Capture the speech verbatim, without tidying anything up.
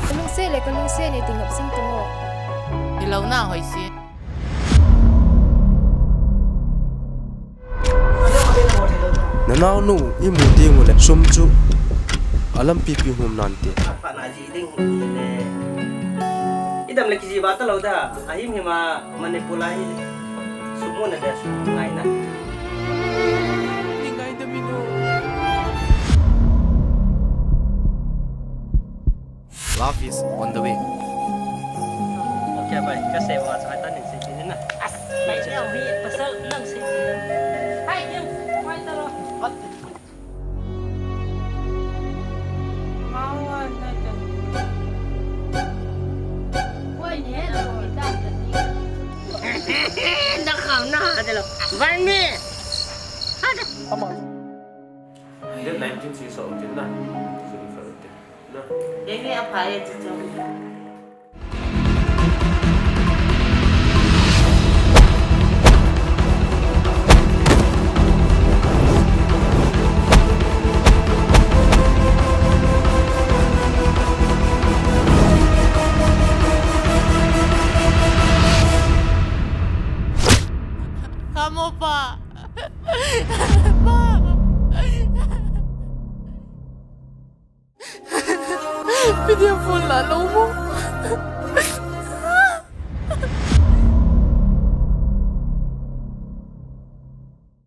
Kalungset le kalungset ni ti ngap sing tung o. Hilou na hoi si. Nanaonu imu teng uleh sum chu alampi pi hum nante. Phatna ji ding hile. Idam le kiji ba talou da. Ahim hima Manipur a hi sum muna le sum ngai na. Love is on the way. Okay, bye. Kasei ma sa ta ning sei ti na. As, bye. Leo hi pasal nang sei ti na. Hai, Leo, mai ta lo. Na kham na ha de lo. Bye ni. Ha de. Date nineteen si so tin na. Date a pha e ti chang. Kamo pa. Pa. Video phone la lo mo.